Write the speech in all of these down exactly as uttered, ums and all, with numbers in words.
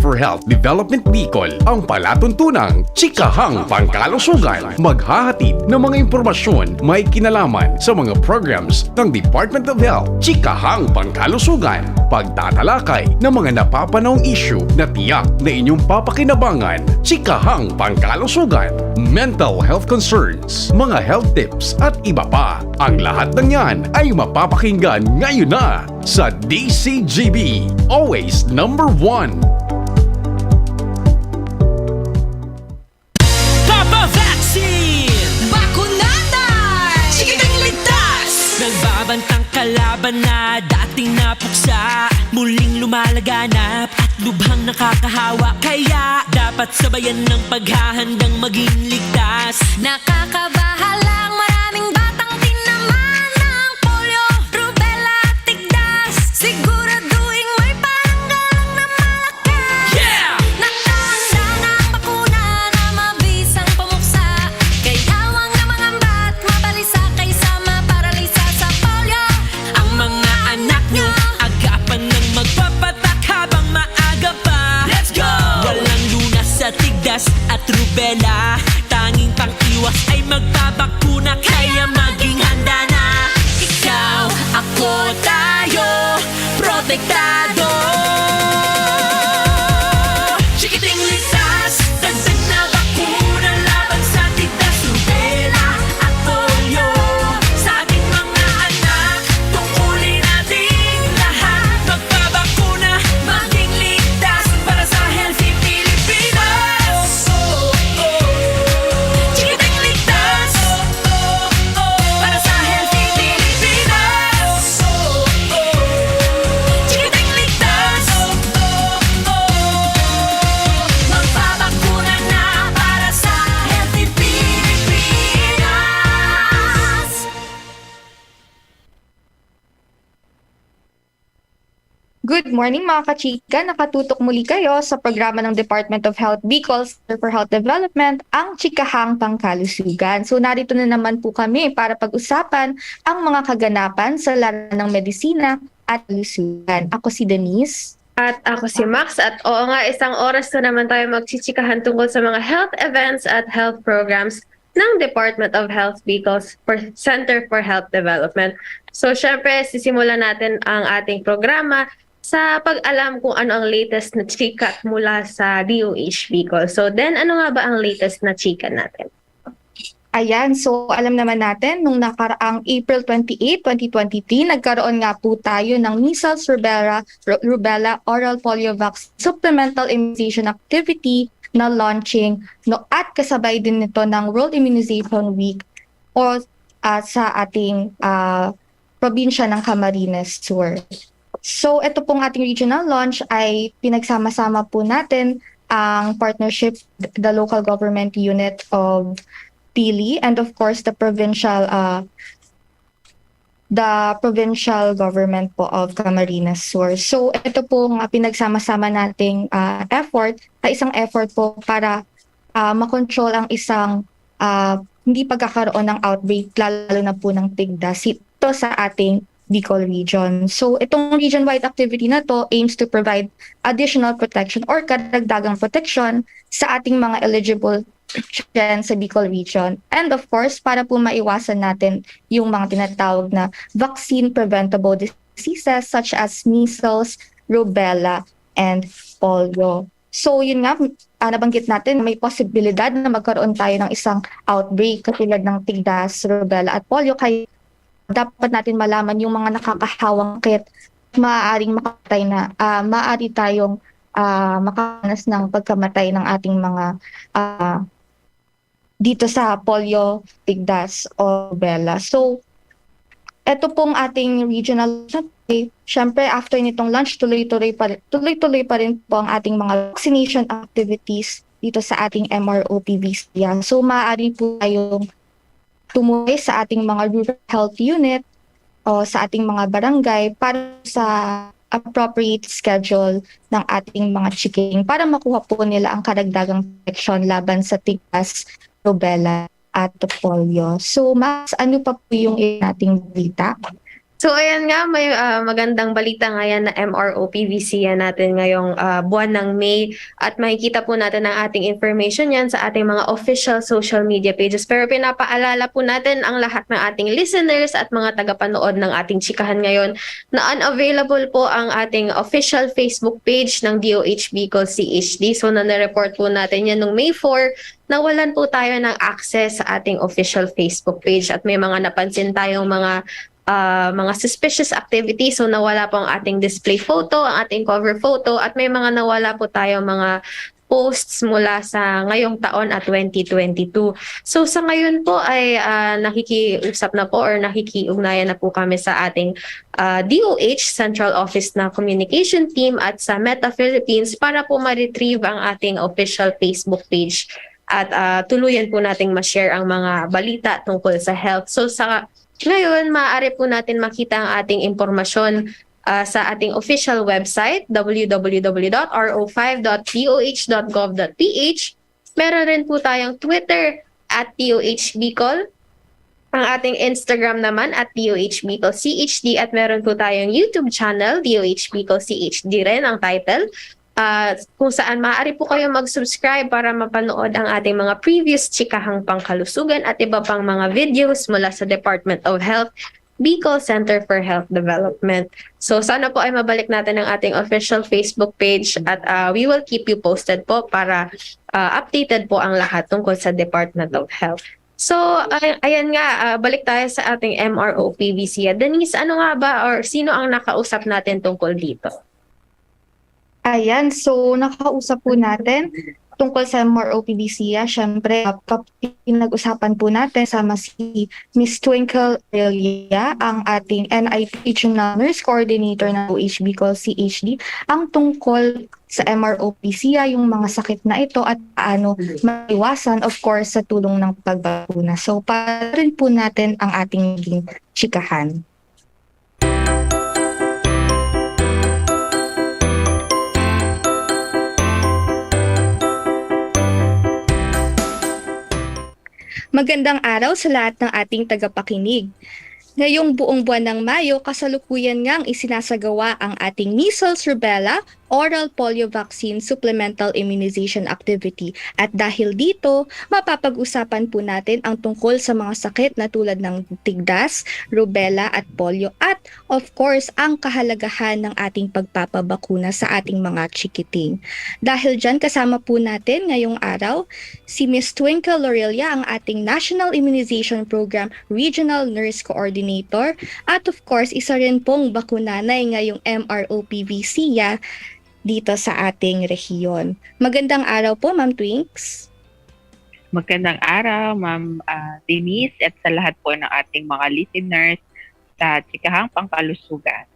for Health Development Bicol, ang palatuntunang Chikahang Pangkalusugan. Maghahatid ng mga impormasyon may kinalaman sa mga programs ng Department of Health, Chikahang Pangkalusugan. Pagtatalakay ng mga napapanahong isyu na tiyak na inyong papakinabangan, Chikahang Pangkalusugan, mental health concerns, mga health tips at iba pa. Ang lahat ng yan ay mapapakinggan ngayon na sa D C G B, always number one. Papa Vaccine! Bakunanan! Chikiting ligtas! Nagbabantang kalaban na dating napuksa, muling lumalaganap at lubhang nakakahawa. Kaya dapat sabayan ng paghahandang maging ligtas. Nakakabahalang maraming batang tinamaan ng polio, rubella at tigdas. Siguraduhing may paranggalang na malakas. Yeah! Nakahanda na ang bakuna na mabisang pumuksa. Kaya huwag na mangamba at mabalisa kaysa maparalisa sa polio. Ang mga anak nyo, agapan ng magpapatak habang maaga pa. Let's go! Walang lunas sa tigdas at rubella. Tanging pang-iwas ay magpabakuna, kaya maging handa na. Ikaw, ako, tayo, protektado. Chikiting ligtas, dagdag na bakuna laban sa tigdas, rubella at polio. Sa ating mga anak, tungkulin nating lahat. Magpabakuna, maging ligtas para sa healthy Pilipinas. Chikiting ligtas para sa healthy Pilipinas. Chikiting ligtas Magpabakuna na para sa healthy Pilipinas. Good morning, mga kachika! Nakatutok muli kayo sa programa ng Department of Health Bicol Center for Health Development, ang Chikahang Pangkalusugan. So, narito na naman po kami para pag-usapan ang mga kaganapan sa larangan ng medisina at kalusugan. Ako si Denise. At ako si Max. At oo nga, isang oras na naman tayo magchichikahan tungkol sa mga health events at health programs ng Department of Health Bicol for Center for Health Development. So, syempre, sisimulan natin ang ating programa sa pag-alam kung ano ang latest na chika mula sa D O H Bicol. So, then, ano nga ba ang latest na chika natin? Ayan, so alam naman natin, nung nakaraang April twenty-eight, twenty twenty-three, nagkaroon nga po tayo ng measles, rubella, ru-, rubella, oral polio vaccine, supplemental immunization activity na launching, no, at kasabay din nito ng World Immunization Week o, ah, sa ating, ah, probinsya ng Camarines Sur. So, ito pong ating regional launch ay pinagsama-sama po natin ang partnership, the local government unit of Dili, and of course, the provincial, ah, the provincial government po of Camarines Sur. So, ito pong, ah, pinagsama-sama nating, ah, effort, ay isang effort po para, ah, makontrol ang isang, ah, hindi pagkakaroon ng outbreak, lalo na po ng tigdas, ito sa ating Bicol region. So, itong region-wide activity na 'to aims to provide additional protection or karagdagang proteksyon sa ating mga eligible dyan sa Bicol region. And of course, para po maiwasan natin yung mga tinatawag na vaccine preventable diseases such as measles, rubella, and polio. So, yun nga, ah, nabanggit natin, may posibilidad na magkaroon tayo ng isang outbreak katulad ng tigdas, rubella, at polio. Kaya dapat natin malaman yung mga nakakahawang sakit, maaaring makapatay na, ah, maaari tayong, ah, makaranas ng pagkamatay ng ating mga, ah, dito sa polio, tigdas, o rubella. So, eto pong ating regional, syempre, after nitong launch, tuloy-tuloy pa ri-, tuloy-tuloy pa rin po ang ating mga vaccination activities dito sa ating M R O P Visaya. So, maaari po tayong tumuloy sa ating mga rural health unit o sa ating mga barangay para sa appropriate schedule ng ating mga chikiting para makuha po nila ang karagdagang proteksyon laban sa tigdas, rubella, at polio. So, Max, ano pa po yung iba nating balita? So ayan nga, may, ah, magandang balita nga yan na M R O P V C yan natin ngayong, ah, buwan ng May, at makikita po natin ang ating information yan sa ating mga official social media pages. Pero pinapaalala po natin ang lahat ng ating listeners at mga tagapanood ng ating chikahan ngayon na unavailable po ang ating official Facebook page ng D O H Bicol C H D. So na-report po natin yan nung May four, nawalan po tayo ng access sa ating official Facebook page at may mga napansin tayong mga, ah, mga suspicious activity. So nawala po ang ating display photo, ang ating cover photo, at may mga nawala po tayong mga posts mula sa ngayong taon at twenty twenty-two. So sa ngayon po ay, ah, nakikiusap na po or nakikiugnayan na po kami sa ating, ah, D O H Central Office na communication team at sa Meta Philippines para po ma-retrieve ang ating official Facebook page at, ah, tuluyan po nating ma-share ang mga balita tungkol sa health. So sa ngayon, maaari po natin makita ang ating impormasyon, ah, sa ating official website, w w w dot r o five dot d o h dot gov dot p h. Meron rin po tayong Twitter at D O H Bicol. Ang ating Instagram naman at D O H Bicol C H D, at meron po tayong YouTube channel, D O H Bicol C H D rin ang title. Ah, kung saan maaari po kayo mag-subscribe para mapanood ang ating mga previous chikahang pangkalusugan at iba pang mga videos mula sa Department of Health, Bicol Center for Health Development. So sana po ay mabalik natin ang ating official Facebook page at, ah, we will keep you posted po para, ah, updated po ang lahat tungkol sa Department of Health. So ay-, ayan nga, ah, balik tayo sa ating M R O P V C. Denise, ano nga ba or sino ang nakausap natin tungkol dito? Ayan, so nakausap po natin tungkol sa M R O P V C, ah, syempre, ah, pap-, pinag-usapan po natin sama si Miss Twinkle Aurelia, ang ating N I P Regional Nurse Coordinator ng O H Bicol C H D, ang tungkol sa M R O P V C, ah, yung mga sakit na ito at paano maiwasan, of course, sa tulong ng pagbakuna. So, para rin po natin ang ating maging chikahan. Magandang araw sa lahat ng ating tagapakinig. Ngayong buong buwan ng Mayo, kasalukuyan ngang isinasagawa ang ating measles, rubella, oral polio vaccine supplemental immunization activity. At dahil dito, mapapag-usapan po natin ang tungkol sa mga sakit na tulad ng tigdas, rubella at polio at, of course, ang kahalagahan ng ating pagpapabakuna sa ating mga chikiting. Dahil dyan, kasama po natin ngayong araw si Miss Twinkle Lorelia, ang ating National Immunization Program Regional Nurse Coordinator, at of course, isa rin pong bakunanay ngayong M R O P V C ya dito sa ating rehiyon. Magandang araw po, Ma'am Twinks. Magandang araw, Ma'am, ah, Denise, at sa lahat po ng ating mga listeners sa Chikahang Pangkalusugan.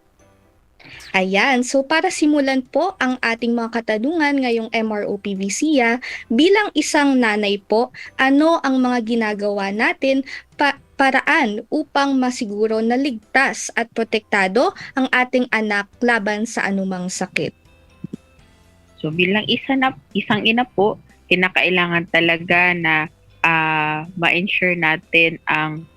Ayan. So, para simulan po ang ating mga katanungan ngayong M R O P V C ya, bilang isang nanay po, ano ang mga ginagawa natin pa-, paraan upang masiguro na ligtas at protektado ang ating anak laban sa anumang sakit? So, bilang isa na, isang ina po, kinakailangan talaga na, ah, ma-ensure natin ang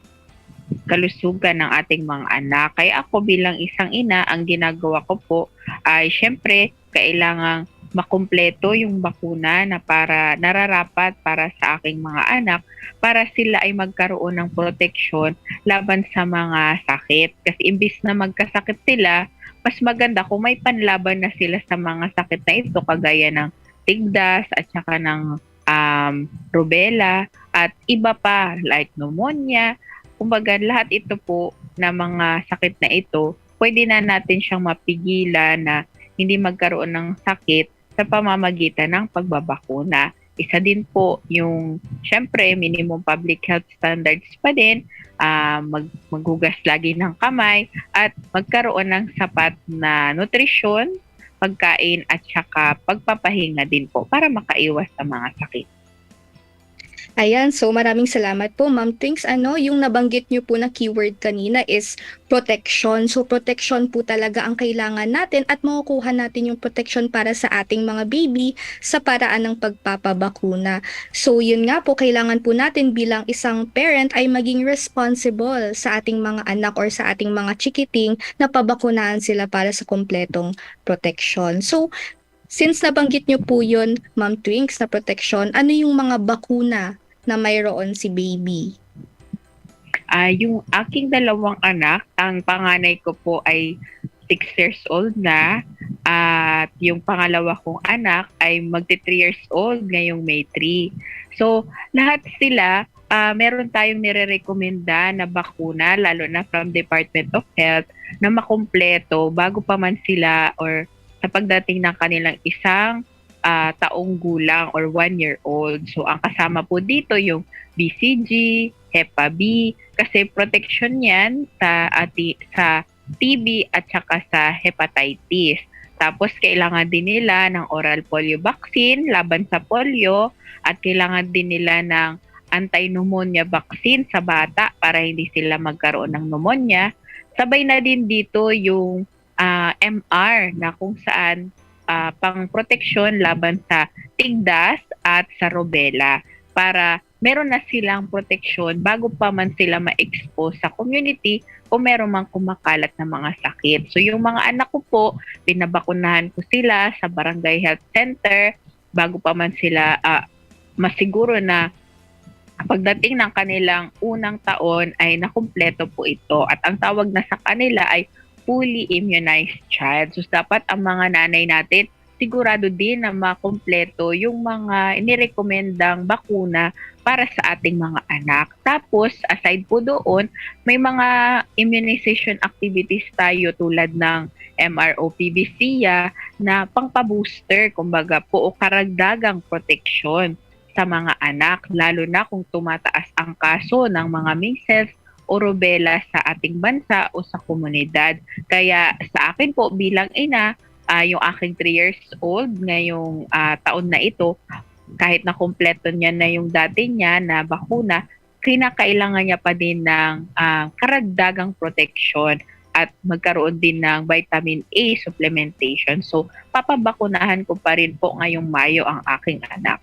kalusugan ng ating mga anak. Kaya ako bilang isang ina, ang ginagawa ko po ay, siyempre, kailangang makumpleto yung bakuna na para, nararapat para sa aking mga anak, para sila ay magkaroon ng proteksyon laban sa mga sakit. Kasi imbis na magkasakit sila, mas maganda kung may panlaban na sila sa mga sakit na ito, kagaya ng tigdas at saka ng, um, rubella at iba pa, like pneumonia. Kumbaga, lahat ito po na mga sakit na ito, pwede na natin siyang mapigilan na hindi magkaroon ng sakit sa pamamagitan ng pagbabakuna. Isa din po yung, syempre, minimum public health standards pa din, ah, mag-, maghugas lagi ng kamay, at magkaroon ng sapat na nutrisyon, pagkain, at saka pagpapahinga din po para makaiwas sa mga sakit. Ayan, so maraming salamat po, Ma'am Twinks. Ano, yung nabanggit niyo po na keyword kanina is protection. So, protection po talaga ang kailangan natin at makukuha natin yung protection para sa ating mga baby sa paraan ng pagpapabakuna. So, yun nga po, kailangan po natin bilang isang parent ay maging responsible sa ating mga anak or sa ating mga chikiting na pabakunahan sila para sa kompletong protection. So, since nabanggit niyo po yun, Ma'am Twinks, na protection, ano yung mga bakuna na mayroon si baby? Ah, yung aking dalawang anak, ang panganay ko po ay six years old na, at yung pangalawa kong anak ay magti three years old ngayong May three. So, lahat sila, ah, meron tayong nirerekomenda na bakuna, lalo na from Department of Health, na makumpleto bago pa man sila or sa pagdating ng kanilang isang, ah, taong gulang or one year old. So, ang kasama po dito yung B C G, Hepa B, kasi protection yan sa, ati, sa T B at saka sa hepatitis. Tapos, kailangan din nila ng oral polio vaccine laban sa polio at kailangan din nila ng anti-pneumonia vaccine sa bata para hindi sila magkaroon ng pneumonia. Sabay na din dito yung, ah, M R na kung saan, ah, pang proteksyon laban sa tigdas at sa rubella para meron na silang proteksyon bago pa man sila ma-expose sa community kung meron mang kumakalat na mga sakit. So, yung mga anak ko po, pinabakunahan ko sila sa barangay health center bago pa man sila, ah, masiguro na pagdating ng kanilang unang taon ay nakumpleto po ito. At ang tawag na sa kanila ay fully immunized child. So, dapat ang mga nanay natin, sigurado din na makumpleto yung mga inirekomendang bakuna para sa ating mga anak. Tapos, aside po doon, may mga immunization activities tayo tulad ng M R O P V C A na pangpa-booster, kumbaga po, o karagdagang proteksyon sa mga anak, lalo na kung tumataas ang kaso ng mga measles o rubella sa ating bansa o sa komunidad. Kaya sa akin po bilang ina, ah, yung aking three years old ngayong, ah, taon na ito, kahit na kompleto niya na yung dati niya na bakuna, kinakailangan niya pa din ng, ah, karagdagang proteksyon at magkaroon din ng vitamin A supplementation. So, papabakunahan ko pa rin po ngayong Mayo ang aking anak.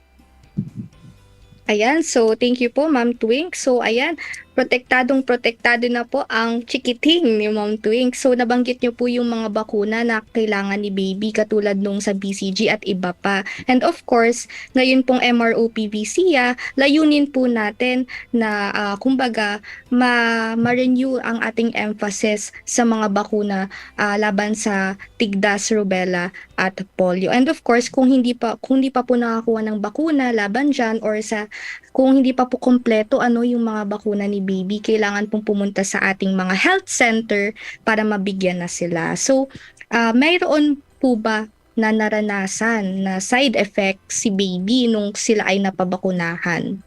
Ayan, so thank you po, Ma'am Twink. So ayan, protektadong protektado na po ang chikiting ni Ma'am Twink. So nabanggit niyo po yung mga bakuna na kailangan ni baby katulad nung sa B C G at iba pa. And of course, ngayon pong M R O P V C A, layunin po natin na, ah, kumbaga, ma- ma-renew ang ating emphasis sa mga bakuna, ah, laban sa tigdas, rubella at polio. And of course, kung hindi pa kung hindi pa po nakakuha ng bakuna laban diyan or sa kung hindi pa po kompleto ano yung mga bakuna ni baby, kailangan pong pumunta sa ating mga health center para mabigyan na sila. So, ah, mayroon po ba na naranasan na side effect si baby nung sila ay napabakunahan?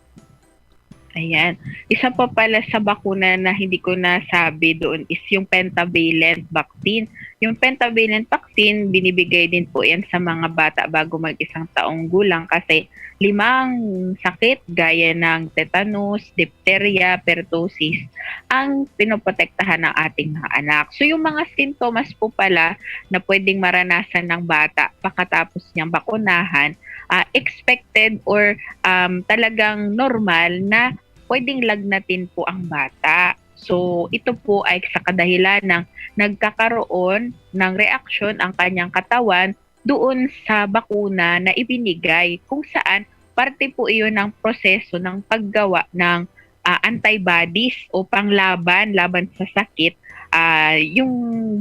Ayan. Isa pa pala sa bakuna na hindi ko nasabi doon is yung pentavalent vaccine. Yung pentavalent vaccine, binibigay din po yan sa mga bata bago mag-isang taong gulang kasi limang sakit gaya ng tetanus, diphtheria, pertussis ang pinoprotektahan ng ating mga anak. So yung mga sintomas po pala na pwedeng maranasan ng bata pagkatapos niyang bakunahan, ah, expected or, um, talagang normal na pwedeng lagnatin po ang bata. So, ito po ay sa kadahilan ng nagkakaroon ng reaksyon ang kanyang katawan doon sa bakuna na ibinigay, kung saan parte po iyon ng proseso ng paggawa ng, ah, antibodies o panglaban laban sa sakit, ah, yung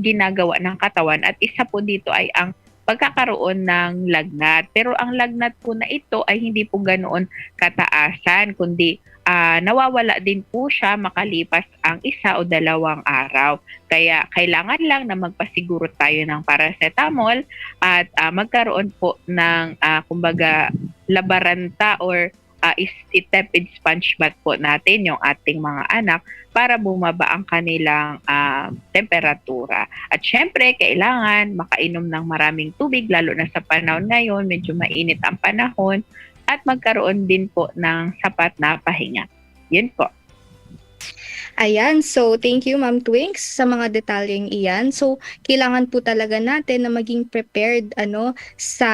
ginagawa ng katawan. At isa po dito ay ang pagkakaroon ng lagnat. Pero ang lagnat po na ito ay hindi po ganoon kataasan, kundi, ah, nawawala din po siya makalipas ang isa o dalawang araw. Kaya kailangan lang na magpasiguro tayo ng paracetamol at, ah, magkaroon po ng, ah, kumbaga, labaranta or, ah, is-, i-tepid sponge bath po natin yung ating mga anak para bumaba ang kanilang, ah, temperatura. At syempre, kailangan makainom ng maraming tubig, lalo na sa panahon ngayon, medyo mainit ang panahon. at magkaroon din po ng sapat na pahinga. Yun po. Ayan, so thank you Ma'am Twinks sa mga detalyeng iyan. So kailangan po talaga natin na maging prepared ano sa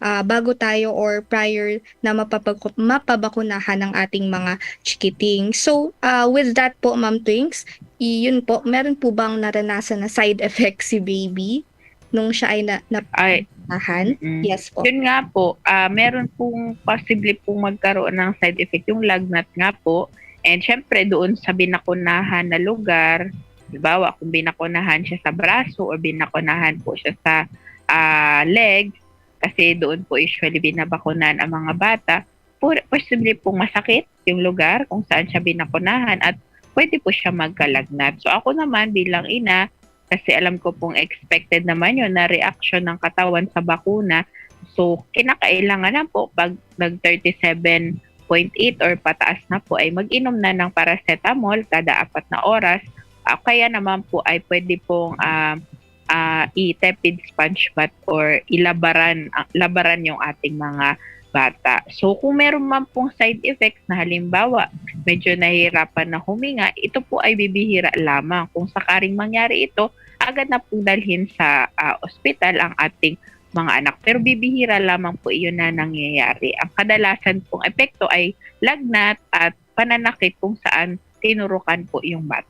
ah, bago tayo or prior na mapapag- mapabakunahan ng ating mga chikiting. So ah, with that po Ma'am Twinks, yun po, meron po bang naranasan na side effect si baby nung siya ay na Ay, napahan? mm. Yes po. Yun nga po, ah, meron pong posible pong magkaroon ng side effect yung lagnat nga po. And syempre doon sa binakunahan na lugar, halimbawa kung binakunahan siya sa braso o binakunahan po siya sa ah, leg, kasi doon po usually binabakunan ang mga bata, pu- posible pong masakit yung lugar kung saan siya binakunahan at pwede po siya magkalagnat. So ako naman bilang ina, kasi alam ko pong expected naman yun na reaction ng katawan sa bakuna. So kinakailangan lang po pag nag thirty-seven point eight or pataas na po ay mag-inom na ng paracetamol kada apat na oras. Ah, kaya naman po ay pwede pong ah, ah, i-tepid sponge bath or ilabaran ah, labaran yung ating mga bata. So kung meron man pong side effects na halimbawa medyo nahihirapan na huminga, ito po ay bibihira lamang. Kung sakaring mangyari ito, agad na pong dalhin sa ah, ospital ang ating mga anak. Pero bibihira lamang po iyon na nangyayari. Ang kadalasan pong epekto ay lagnat at pananakit kung saan tinurukan po yung bata.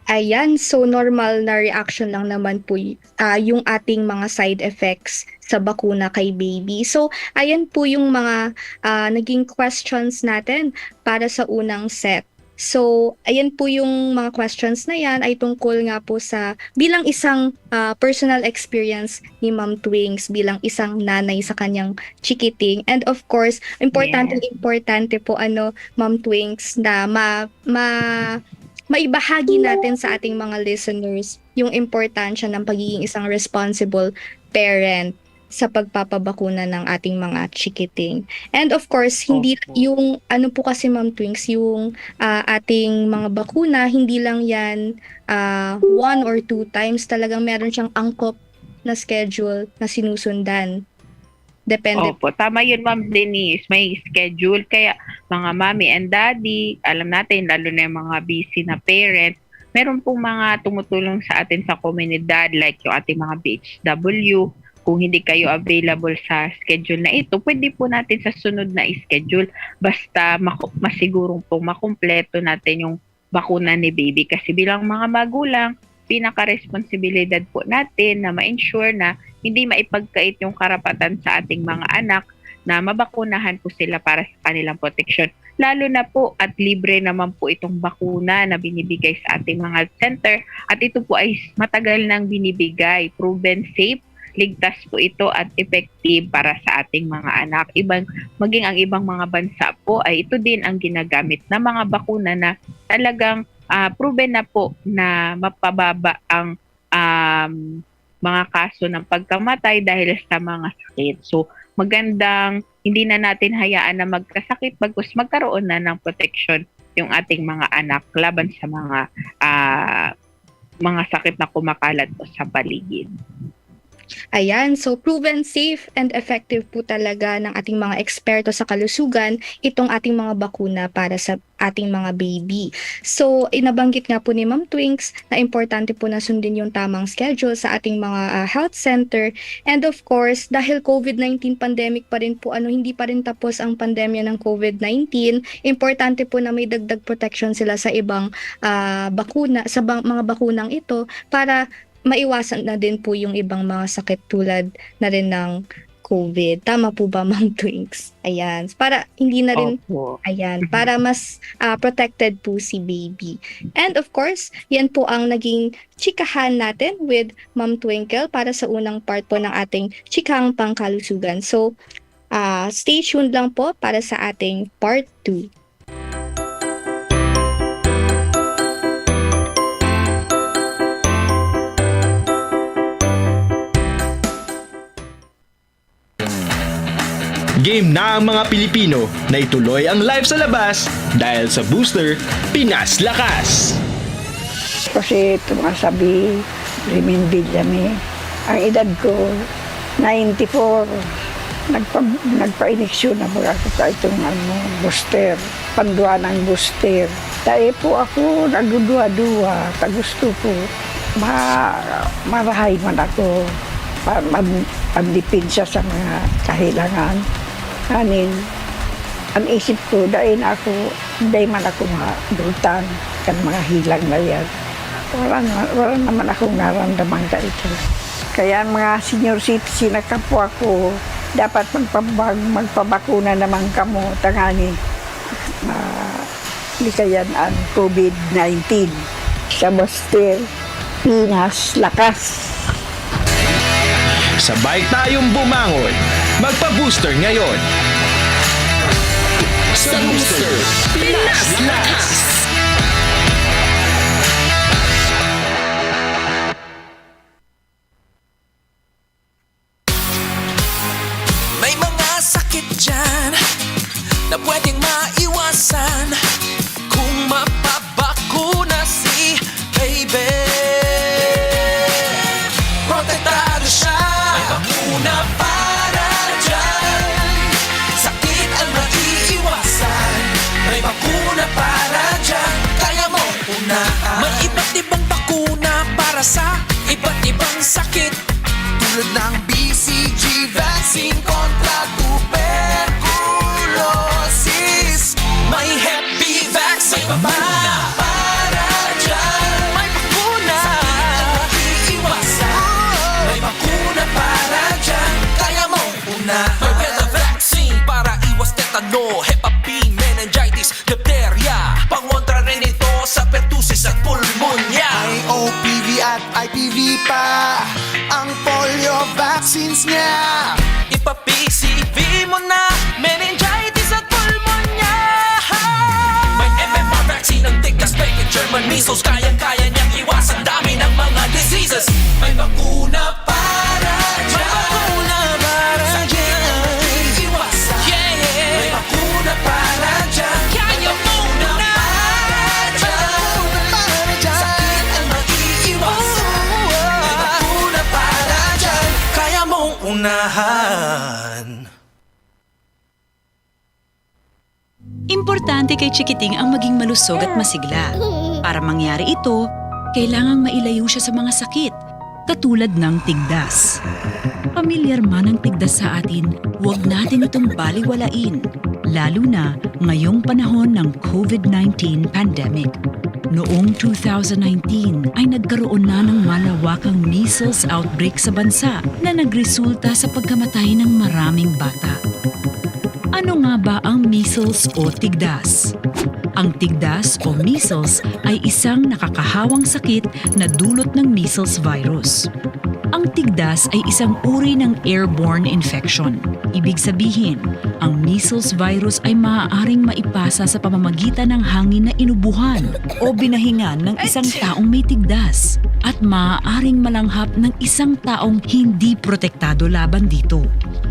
Ayan, so normal na reaction lang naman po y- ah, yung ating mga side effects sa bakuna kay baby. So, ayan po yung mga ah, naging questions natin para sa unang set. So, ayan po yung mga questions na yan ay tungkol nga po sa bilang isang ah, personal experience ni Ma'am Twings bilang isang nanay sa kanyang chikiting. And of course, importante importante po ano Ma'am Twings na ma, ma maibahagi natin sa ating mga listeners yung importansya ng pagiging isang responsible parent sa pagpapabakuna ng ating mga chikiting. And of course, hindi Opo. Yung ano po kasi Ma'am Twings, yung ah, ating mga bakuna, hindi lang yan ah, one or two times, talagang meron siyang angkop na schedule na sinusundan. Depende Opo, tama yun Ma'am Denise. May schedule. Kaya mga mommy and daddy, alam natin, lalo na yung mga busy na parent, meron pong mga tumutulong sa atin sa komunidad like yung ating mga B H W. Kung hindi kayo available sa schedule na ito, pwede po natin sa sunod na schedule. Basta maku- masigurong pong makumpleto natin yung bakuna ni baby. Kasi bilang mga magulang, pinaka-responsibilidad po natin na ma-ensure na hindi maipagkait yung karapatan sa ating mga anak na mabakunahan po sila para sa kanilang proteksyon. Lalo na po at libre naman po itong bakuna na binibigay sa ating mga health center at ito po ay matagal nang binibigay, proven safe, ligtas po ito at effective para sa ating mga anak. Ibang, maging ang ibang mga bansa po ay ito din ang ginagamit na mga bakuna na talagang ah, proven na po na mapababa ang um, mga kaso ng pagkamatay dahil sa mga sakit. So, magandang hindi na natin hayaan na magkasakit bagkus magkaroon na ng protection yung ating mga anak laban sa mga ah, mga sakit na kumakalat po sa paligid. Ayan, so proven safe and effective po talaga ng ating mga eksperto sa kalusugan itong ating mga bakuna para sa ating mga baby. So, inabanggit nga po ni Ma'am Twinks na importante po na sundin yung tamang schedule sa ating mga ah, health center. And of course, dahil COVID nineteen pandemic pa rin po, ano, hindi pa rin tapos ang pandemya ng COVID nineteen, importante po na may dagdag protection sila sa ibang ah, bakuna, sa bang- mga bakunang ito para maiwasan na din po yung ibang mga sakit tulad na rin ng COVID. Tama po ba, Ma'am Twinks? Ayan. Para hindi na rin, Opo. ayan, para mas ah, protected po si baby. And of course, yan po ang naging chikahan natin with Ma'am Twinkle para sa unang part po ng ating chikahang pangkalusugan. So, ah, stay tuned lang po para sa ating part two. Game na ang mga Pilipino na ituloy ang life sa labas dahil sa Booster Pinas Lakas. Kasi tumasabi, Rimin Villame. Ang edad ko, ninety-four. Nagpa-, nagpa-ineksyon na baga ako sa itong, ano, booster, pandua ng booster. Dai po ako nagduduwa-duwa, ta gusto ko ma-, marahay man ako pa-, man-, pandipensya sa mga kahelangan. Nganing, an isip ko, dai na ako, dai man ako madutan kan mga helang na yan. Wala na, wala naman akong naramdaman kaito. Kaya ang mga senior citizen na kapwa ko, dapat magpabag-, magpabakuna naman kamo, tangani, ah, likayan ang covid nineteen. Sa Baste, Pinas, lakas! Sabay tayong bumangon. Magpa-booster ngayon. Sa Booster, Pinas Lakas! May mga sakit dyan na pwedeng maiwasan kung mapabakuna si baby. Protektado siya. May bakuna para dyan. Sakit ang maiiwasan. May bakuna para dyan. Kaya mong unahan. May iba't ibang bakuna para sa iba't ibang sakit. Tulad ng B C G vaccine kontra tuberculosis. May Hep B vaccine pa para dyan. May bakuna. Iiwasan. May bakuna para dyan. Kaya mong unahan. May Beta vaccine para iwas tetano, Hepa B, meningitis, diphtheria. Pangontra rin ito sa pertussis at pulmonya. May O P V at I P V pa ang polio vaccines niya. Ipa-P C V mo na, meningitis at pulmonya. May M M R vaccine ng Tigdas, Becket, German measles. Kayang-kaya niyang iwasan dami ng mga diseases. May bakuna para dyan. May bakuna para dyan. Sakit ang maiiwasan. Yeah. May bakuna para dyan. Kaya mo na. May bakuna para dyan. Sakit ang maiiwasan. May bakuna para dyan. Kaya mong unahan. Importante kay Chikiting ang maging malusog at masigla. Para mangyari ito, kailangang mailayo siya sa mga sakit, katulad ng tigdas. Pamilyar man ang tigdas sa atin, huwag natin itong balewalain, lalo na ngayong panahon ng covid nineteen pandemic. Noong two thousand nineteen ay nagkaroon na ng malawakang measles outbreak sa bansa na nagresulta sa pagkamatay ng maraming bata. Ano nga ba ang measles o tigdas? Ang tigdas o measles ay isang nakakahawang sakit na dulot ng measles virus. Ang tigdas ay isang uri ng airborne infection. Ibig sabihin, ang measles virus ay maaaring maipasa sa pamamagitan ng hangin na inubuhan o binahingan ng isang taong may tigdas at maaaring malanghap ng isang taong hindi protektado laban dito.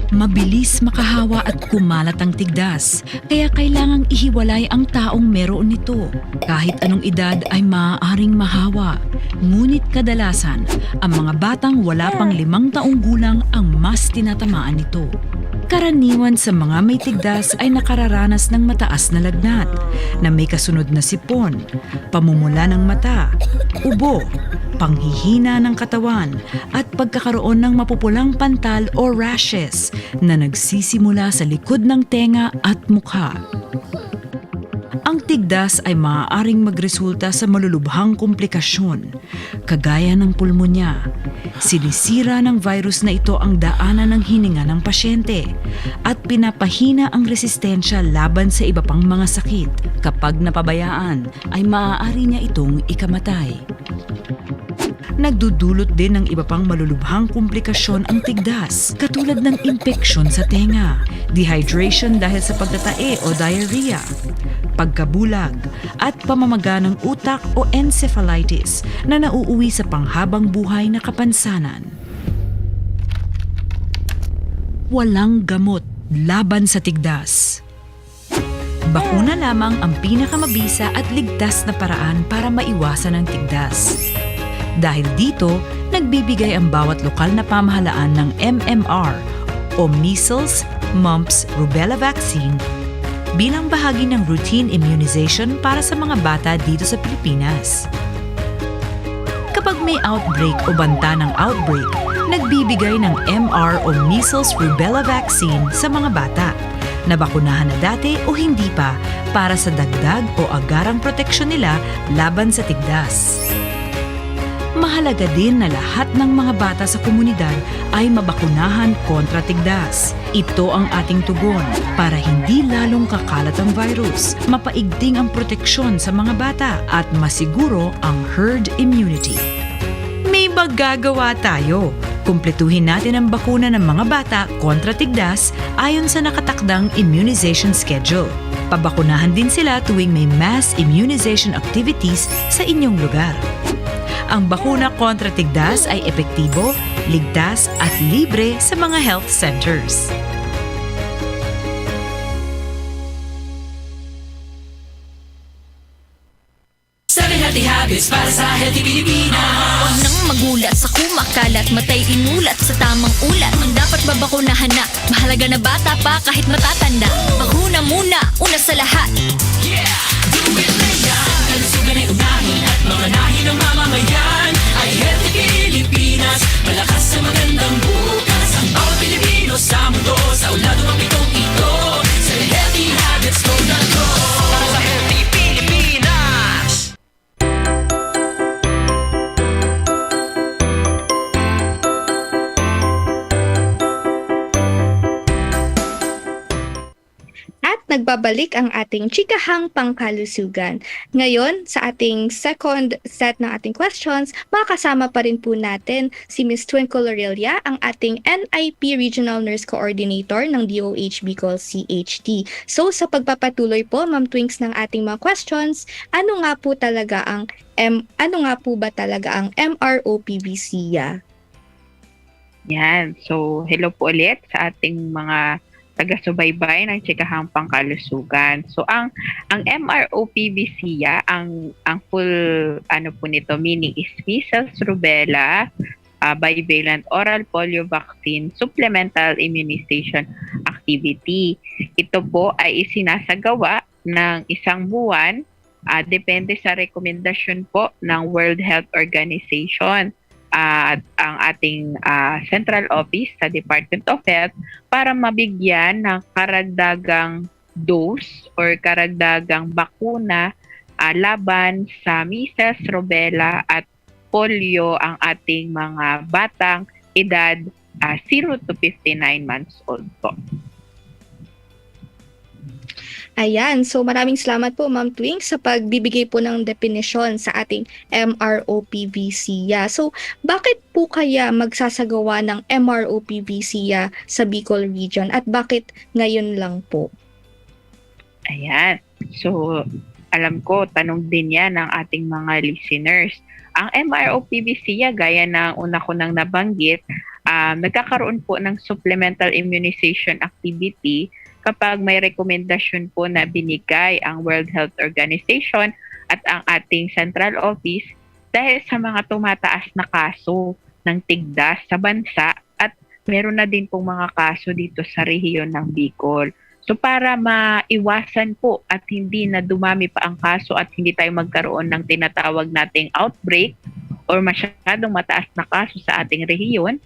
Mabilis makahawa at kumalat ang tigdas, kaya kailangang ihiwalay ang taong meron nito. Kahit anong edad ay maaaring mahawa, ngunit kadalasan, ang mga batang wala pang limang taong gulang ang mas tinatamaan nito. Karaniwan sa mga may tigdas ay nakararanas ng mataas na lagnat, na may kasunod na sipon, pamumula ng mata, ubo, panghihina ng katawan, at pagkakaroon ng mapupulang pantal o rashes na nagsisimula sa likod ng tenga at mukha. Ang tigdas ay maaaring magresulta sa malulubhang komplikasyon, kagaya ng pulmonya. Sinisira ng virus na ito ang daanan ng hininga ng pasyente at pinapahina ang resistensya laban sa iba pang mga sakit. Kapag napabayaan, ay maaari niya itong ikamatay. Nagdudulot din ng iba pang malulubhang komplikasyon ang tigdas, katulad ng impeksyon sa tenga, dehydration dahil sa pagtatae o diarrhea, pagkabulag, at pamamaga ng utak o encephalitis na nauuwi sa panghabang buhay na kapansanan. Walang gamot laban sa tigdas. Bakuna lamang ang pinakamabisa at ligtas na paraan para maiwasan ang tigdas. Dahil dito, nagbibigay ang bawat lokal na pamahalaan ng M M R o measles, mumps, rubella vaccine bilang bahagi ng routine immunization para sa mga bata dito sa Pilipinas. Kapag may outbreak o banta ng outbreak, nagbibigay ng M R o measles rubella vaccine sa mga bata na bakunahan na dati o hindi pa para sa dagdag o agarang proteksyon nila laban sa tigdas. Mahalaga din na lahat ng mga bata sa komunidad ay mabakunahan kontra tigdas. Ito ang ating tugon para hindi lalong kakalat ang virus, mapaigting ang proteksyon sa mga bata at masiguro ang herd immunity. May magagawa tayo. Kumpletuhin natin ang bakuna ng mga bata kontra tigdas ayon sa nakatakdang immunization schedule. Pabakunahan din sila tuwing may mass immunization activities sa inyong lugar. Ang bakuna kontra tigdas ay epektibo, ligtas at libre sa mga health centers. Seven healthy habits para sa healthy Pilipinas. Huwag nang magulat sa kumakalat, matay inulat sa tamang ulat. Ang dapat babakunahan na, mahalaga na bata pa kahit matatanda. Bakuna muna, una sa lahat. Yeah! Do it na yan! Kalusugan ay unahin at mamanahin ng mamamayan. Ay healthy Pilipinas, malakas sa magandang bukas. Ang bawat Pilipino sa mundo, sa ulado ng pitong ito. Sa healthy habits ko na to. Para sa healthy Pilipinas. At nagbabalik ang ating chikahang pangkalusugan. Ngayon, sa ating second set ng ating questions, makakasama pa rin po natin si Miss Twinkle Lorelia, ang ating N I P Regional Nurse Coordinator ng D O H Bicol C H T. So, sa pagpapatuloy po, Ma'am Twinks, ng ating mga questions, ano nga po talaga ang M-, ano nga po ba talaga ang M R O P V C ya? Yan. So, hello po ulit sa ating mga taga-subaybay ng Chikahang Pangkalusugan. So, ang, ang M R O P V C ya, ang, ang full, ano po nito, meaning is measles, rubella, ah, bivalent oral polio vaccine supplemental immunization activity. Ito po ay isinasagawa ng isang buwan, ah, depende sa rekomendasyon po ng World Health Organization, ah, at ang ating, ah, central office sa Department of Health para mabigyan ng karagdagang dose or karagdagang bakuna, ah, laban sa measles, rubella at polio ang ating mga batang edad, ah, zero to fifty-nine months old po. Ayan. So, maraming salamat po, Ma'am Twink, sa pagbibigay po ng definisyon sa ating M R O P V C ya. So, bakit po kaya magsasagawa ng M R O P V C ya sa Bicol Region at bakit ngayon lang po? Ayan. So, alam ko, tanong din yan ng ating mga listeners. Ang M R O P V C ya, gaya ng una ko nang nabanggit, ah, nagkakaroon po ng supplemental immunization activity kapag may rekomendasyon po na binigay ang World Health Organization at ang ating central office dahil sa mga tumataas na kaso ng tigdas sa bansa at meron na din pong mga kaso dito sa rehiyon ng Bicol. So, para maiwasan po at hindi na dumami pa ang kaso at hindi tayo magkaroon ng tinatawag nating outbreak or masyadong mataas na kaso sa ating rehiyon,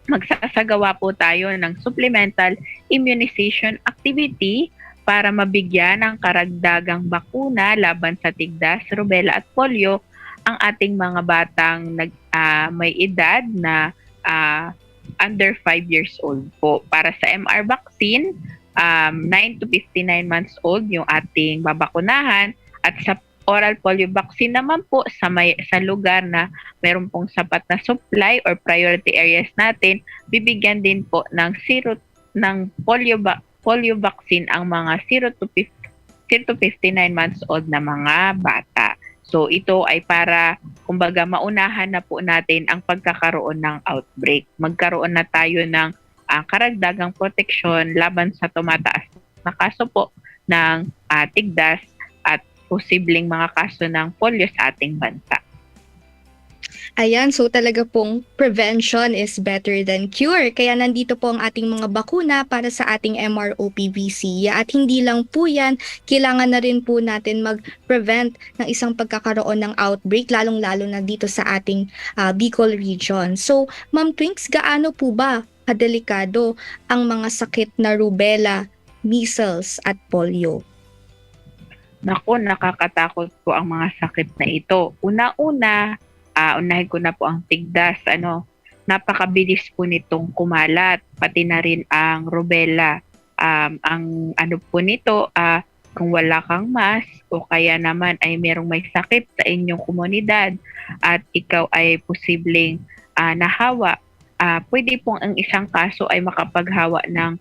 magsasagawa po tayo ng supplemental immunization activity para mabigyan ng karagdagang bakuna laban sa tigdas, rubella at polio ang ating mga batang nag-, ah, may edad na, ah, under five years old po. Para sa M R vaccine, um, nine to fifty-nine months old yung ating babakunahan, at sa oral polio vaccine naman po sa may, sa lugar na meron pong sapat na supply or priority areas natin, bibigyan din po ng zero, ng polio ba-, polio vaccine ang mga zero to fifty, zero to fifty-nine months old na mga bata. So, ito ay para, kumbaga, maunahan na po natin ang pagkakaroon ng outbreak. Magkaroon na tayo ng, ah, karagdagang proteksyon laban sa tumataas na kaso po ng, ah, tigdas at posibleng mga kaso ng polio sa ating bansa. Ayan, so talaga pong prevention is better than cure. Kaya nandito po ang ating mga bakuna para sa ating M R O P V C. At hindi lang po yan, kailangan na rin po natin mag-prevent ng isang pagkakaroon ng outbreak, lalong-lalo na dito sa ating ah, Bicol region. So, Ma'am Twinks, gaano po ba kadelikado ang mga sakit na rubella, measles at polio? Naku, nakakatakot po ang mga sakit na ito. Una-una, ah, unahin ko na po ang tigdas. Ano, napakabilis po nitong kumalat, pati na rin ang rubella. Um, ang ano po nito, ah, kung wala kang mask o kaya naman ay merong may sakit sa inyong komunidad at ikaw ay posibleng ah, nahawa, ah, pwede pong ang isang kaso ay makapaghawa ng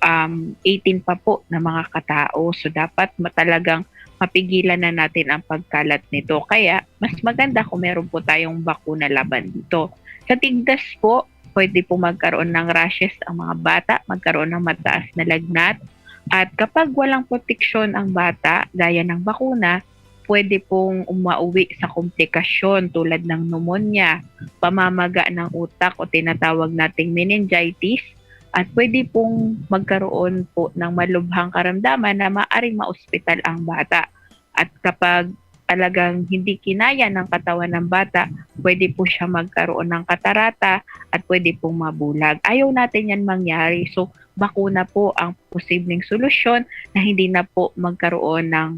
um, eighteen pa po na mga katao. So dapat ma- talagang mapigilan na natin ang pagkalat nito. Kaya mas maganda kung meron po tayong bakuna laban dito. Sa tigdas po, pwede po magkaroon ng rashes ang mga bata, magkaroon ng mataas na lagnat. At kapag walang proteksyon ang bata, gaya ng bakuna, pwede pong umauwi sa komplikasyon tulad ng pneumonia, pamamaga ng utak o tinatawag nating meningitis, at pwede pong magkaroon po ng malubhang karamdaman na maaring maospital ang bata. At kapag talagang hindi kinaya ng katawan ng bata, pwede po siya magkaroon ng katarata at pwede pong mabulag. Ayaw natin yan mangyari. So, bakuna po ang posibleng solusyon na hindi na po magkaroon ng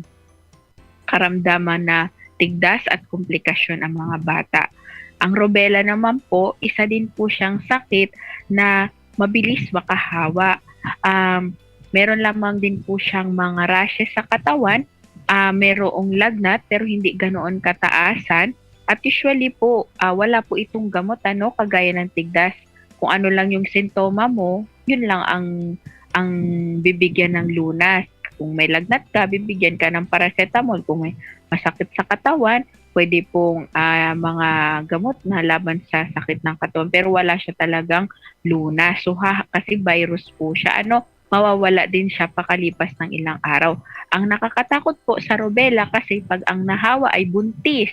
karamdaman na tigdas at komplikasyon ang mga bata. Ang rubella naman po, isa din po siyang sakit na mabilis makahawa. Um, meron lamang din po siyang mga rashes sa katawan, ah, merong lagnat pero hindi ganoon kataasan. At usually po, ah, wala po itong gamot, ano, kagaya ng tigdas. Kung ano lang yung sintoma mo, yun lang ang ang bibigyan ng lunas. Kung may lagnat ka, bibigyan ka ng paracetamol. Kung may masakit sa katawan, pwede pong ah, mga gamot na laban sa sakit ng katawan, pero wala siya talagang lunas. So, ha, kasi virus po siya, ano, mawawala din siya pakalipas ng ilang araw. Ang nakakatakot po sa rubella kasi pag ang nahawa ay buntis,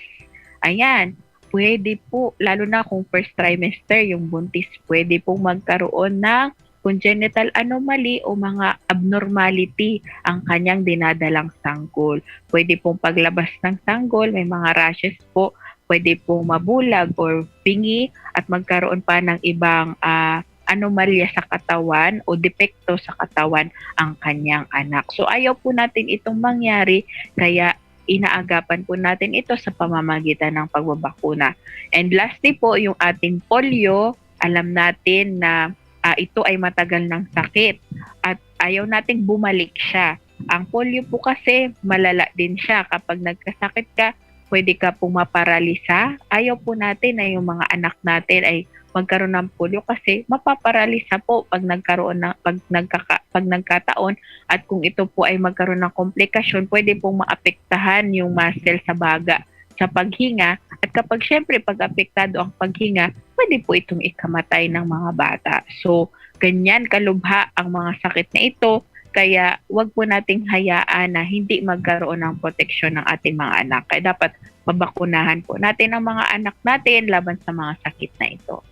ayan, pwede po, lalo na kung first trimester yung buntis, pwede pong magkaroon ng congenital anomaly o mga abnormality ang kanyang dinadalang sanggol. Pwede pong paglabas ng sanggol, may mga rashes po, pwede pong mabulag or bingi at magkaroon pa ng ibang ah, anomalya sa katawan o depekto sa katawan ang kanyang anak. So ayaw po natin itong mangyari, kaya inaagapan po natin ito sa pamamagitan ng pagbabakuna. And lastly po, yung ating polio, alam natin na ah, ito ay matagal ng sakit at ayaw nating bumalik siya. Ang polio po kasi malala din siya. Kapag nagkasakit ka, pwede ka pong maparalisa. Ayaw po natin na yung mga anak natin ay magkaroon ng polio kasi mapaparalisa po pag nagkaroon ng pag nagkaka, pag nagkataon, at kung ito po ay magkaroon ng komplikasyon, pwede pong maapektahan yung muscle sa baga, sa paghinga, at kapag syempre pag apektado ang paghinga, pwede po itong ikamatay ng mga bata. So, ganyan kalubha ang mga sakit na ito, kaya wag po nating hayaan na hindi magkaroon ng proteksyon ng ating mga anak. Kaya dapat mabakunahan po natin ang mga anak natin laban sa mga sakit na ito.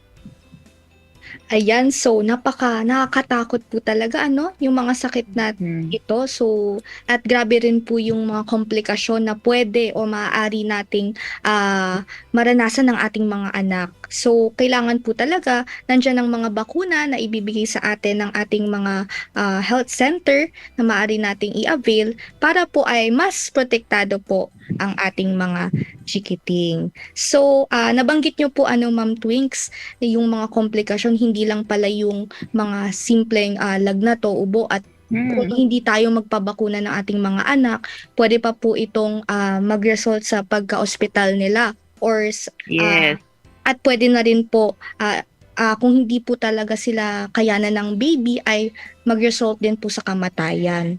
Ayan, so napaka nakakatakot po talaga, ano, yung mga sakit na Hmm. ito. So, at grabe rin po yung mga komplikasyon na pwede o maaari nating ah, maranasan ng ating mga anak. So, kailangan po talaga nandiyan ang mga bakuna na ibibigay sa atin ng ating mga ah, health center na maaari nating i-avail para po ay mas protektado po ang ating mga chikiting. So, ah, nabanggit nyo po, ano, Ma'am Twinks, yung mga komplikasyon, hindi lang pala yung mga simpleng ah, lagnat o ubo at kung Hmm. hindi tayo magpabakuna ng ating mga anak, pwede pa po itong ah, mag-result sa pagka-ospital nila or s- ah, Yes. at pwede na rin po ah, ah, kung hindi po talaga sila kayanan ng baby ay mag-result din po sa kamatayan.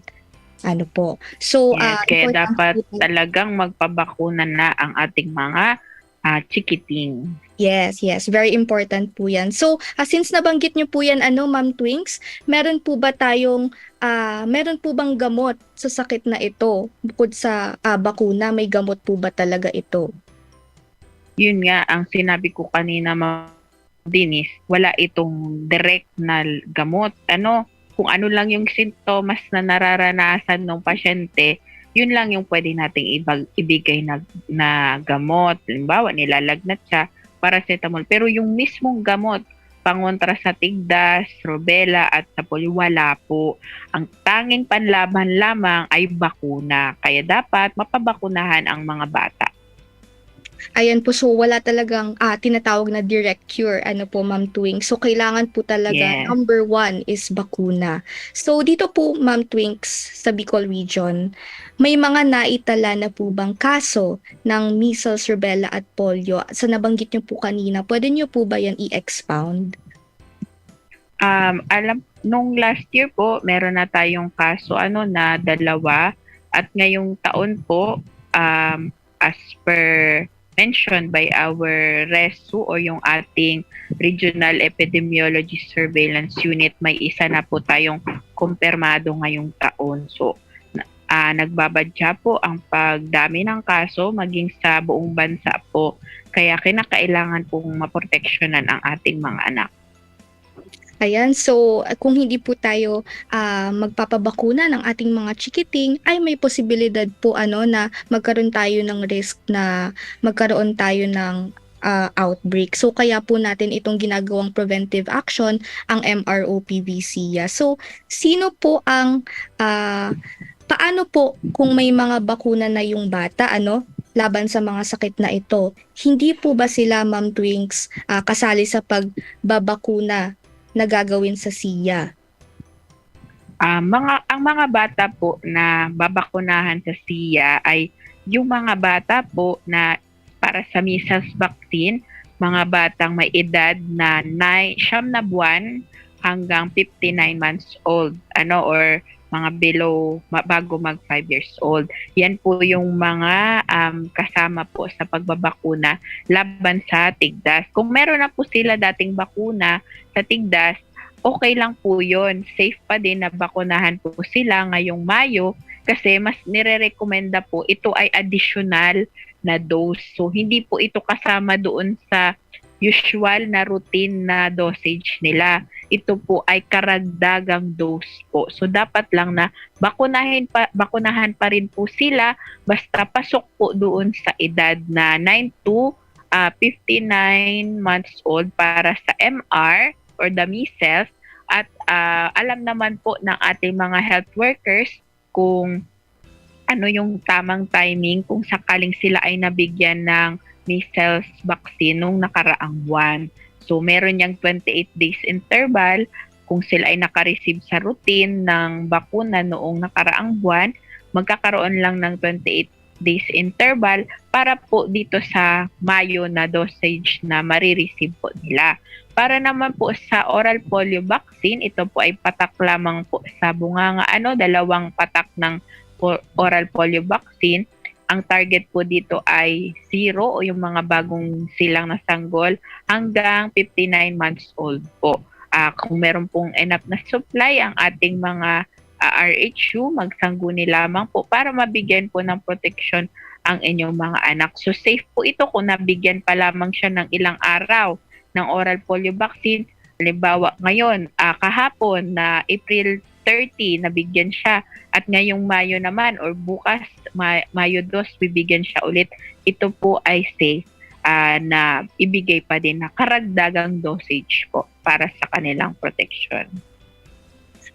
Ano po? So, Yes, ah, kaya importante dapat po talaga. talagang magpabakuna na ang ating mga ah, chikiting. Yes, yes. Very important po yan. So, ah, since nabanggit nyo po yan, ano, Ma'am Twinks, meron po ba tayong, ah, meron po bang gamot sa sakit na ito? Bukod sa ah, bakuna, may gamot po ba talaga ito? Yun nga, ang sinabi ko kanina, Ma'am Denise, wala itong direct na gamot. Ano, kung ano lang yung sintomas na nararanasan ng pasyente, yun lang yung pwede nating ibag-, ibigay na, na gamot. Halimbawa, nilalagnat siya, paracetamol. Pero yung mismong gamot, pangontra sa tigdas, rubella, at sa polio, wala po. Ang tanging panlaban lamang ay bakuna. Kaya dapat mapabakunahan ang mga bata. Ayan po, so wala talagang, ah, tinatawag na direct cure, ano po, Ma'am Twinks. So kailangan po talaga, Yes. number one is bakuna. So dito po, Ma'am Twinks, sa Bicol Region, may mga naitala na po bang kaso ng measles, rubella at polio? Sa nabanggit niyo po kanina, pwede niyo po ba yan i-expound? Um, alam, nung last year po, meron na tayong kaso, ano, na dalawa. At ngayong taon po, um, as per mentioned by our RESU o yung ating Regional Epidemiology Surveillance Unit, may isa na po tayong kumpirmado ngayong taon. So, na-, ah, nagbabadya po ang pagdami ng kaso maging sa buong bansa po. Kaya kinakailangan pong maproteksyonan ang ating mga anak. Ayan, so, ah, kung hindi po tayo, ah, magpapabakuna ng ating mga chikiting, ay may posibilidad po, ano, na magkaroon tayo ng risk na magkaroon tayo ng, ah, outbreak. So kaya po natin itong ginagawang preventive action, ang M R O P V C ya. So sino po ang, ah, paano po kung may mga bakuna na yung bata, ano, laban sa mga sakit na ito? Hindi po ba sila, Ma'am Twinks, ah, kasali sa pagbabakuna na gagawin sa siya? Ah, mga, ang mga bata po na babakunahan sa siya ay yung mga bata po na para sa measles vaccine, mga batang may edad na nine, siyam na buwan hanggang fifty-nine months old, ano, or mga below, ma-, bago mag five years old. Yan po yung mga, um, kasama po sa pagbabakuna laban sa tigdas. Kung meron na po sila dating bakuna sa tigdas, okay lang po yun. Safe pa din na bakunahan po sila ngayong Mayo kasi mas nire-recommenda po, ito ay additional na dose. So, hindi po ito kasama doon sa usual na routine na dosage nila. Ito po ay karagdagang dose po. So, dapat lang na bakunahin pa, bakunahan pa rin po sila basta pasok po doon sa edad na nine to, ah, fifty-nine months old para sa M R or the measles. At, ah, alam naman po ng ating mga health workers kung ano yung tamang timing kung sakaling sila ay nabigyan ng measles vaccine nung nakaraang buwan. So, meron yang twenty-eight days interval. Kung sila ay naka-receive sa routine ng bakuna noong nakaraang buwan, magkakaroon lang ng twenty-eight days interval para po dito sa Mayo na dosage na marireceive po nila. Para naman po sa oral polio vaccine, ito po ay patak lamang po sa bunganga, ano, dalawang patak ng po-, oral polio vaccine. Ang target po dito ay zero o yung mga bagong silang nasanggol hanggang fifty-nine months old po. Ah, kung meron pong enough na supply ang ating mga, ah, R H U, magsangguni lamang po para mabigyan po ng proteksyon ang inyong mga anak. So, safe po ito kung nabigyan pa lamang siya ng ilang araw ng oral polio vaccine. Halimbawa, ngayon, ah, kahapon na April thirty, nabigyan siya. At ngayong Mayo naman or bukas, Ma-, Mayo dos, bibigyan siya ulit. Ito po ay safe, ah, na ibigay pa din na karagdagang dosage po para sa kanilang protection.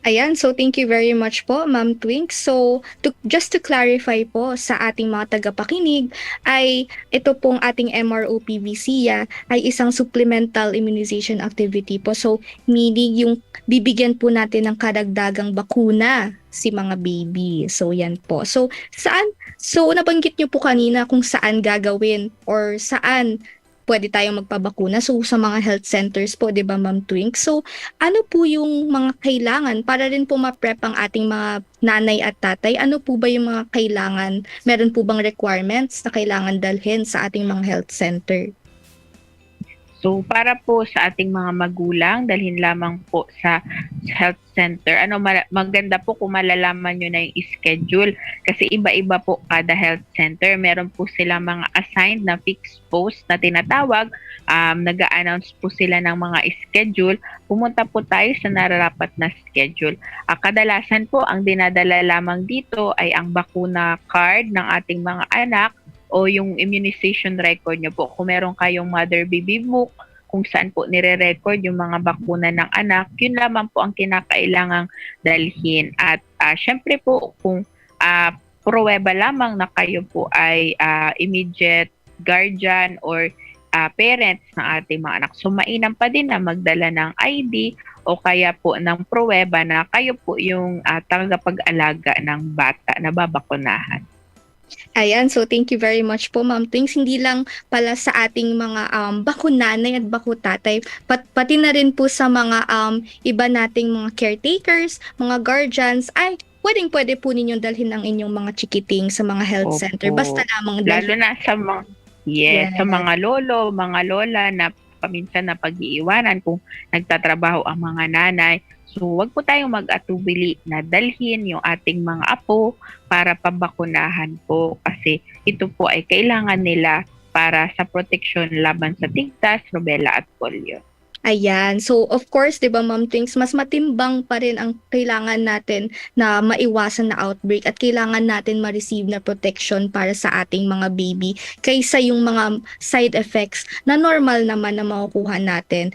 Ayan, so thank you very much po, Ma'am Twink. So, to, just to clarify po sa ating mga tagapakinig, ay ito pong ating M R O P V C ya ay isang supplemental immunization activity po. So, meaning yung bibigyan po natin ng karagdagang bakuna si mga baby. So, yan po. So, saan, so nabanggit niyo po kanina kung saan gagawin or saan pwede tayong magpabakuna. So, sa mga health centers po, 'di ba, Ma'am Twink? So, ano po yung mga kailangan para rin po ma-prep ang ating mga nanay at tatay? Ano po ba yung mga kailangan? Meron po bang requirements na kailangan dalhin sa ating mga health center? So, para po sa ating mga magulang, dalhin lamang po sa health center. Ano, mala-, maganda po kung malalaman nyo na yung schedule kasi iba-iba po kada health center. Meron po sila mga assigned na fixed post na tinatawag. Um, nag-a-announce po sila ng mga schedule. Pumunta po tayo sa nararapat na schedule. Ah, kadalasan po, ang dinadala lamang dito ay ang bakuna card ng ating mga anak o yung immunization record nyo po. Kung meron kayong mother baby book, kung saan po nire-record yung mga bakuna ng anak, yun lamang po ang kinakailangang dalhin. At, ah, syempre po, kung, ah, pruweba lamang na kayo po ay, ah, immediate guardian or, ah, parents ng ating mga anak. So, mainam pa din na magdala ng I D o kaya po ng pruweba na kayo po yung, ah, tagapag-alaga ng bata na babakunahan. Ayan, so thank you very much po, Ma'am Twinks. Hindi lang pala sa ating mga, um, bakunanay at bakutatay, pat-, pati na rin po sa mga, um, iba nating mga caretakers, mga guardians, ay pwedeng-pwede po ninyong dalhin ang inyong mga chikiting sa mga health center. Opo. Basta lamang Lalo dalhin na sa mga, yes, sa Yes. mga lolo, mga lola na paminsan napag-iiwanan kung nagtatrabaho ang mga nanay. So, wag po tayong mag-atubili na dalhin yung ating mga apo para pabakunahan po kasi ito po ay kailangan nila para sa proteksyon laban sa tigtas, rubella at polio. Ayan. So, of course, 'di ba, Ma'am Twinks, mas matimbang pa rin ang kailangan natin na maiwasan na outbreak at kailangan natin ma-receive na protection para sa ating mga baby kaysa yung mga side effects na normal naman na makukuha natin,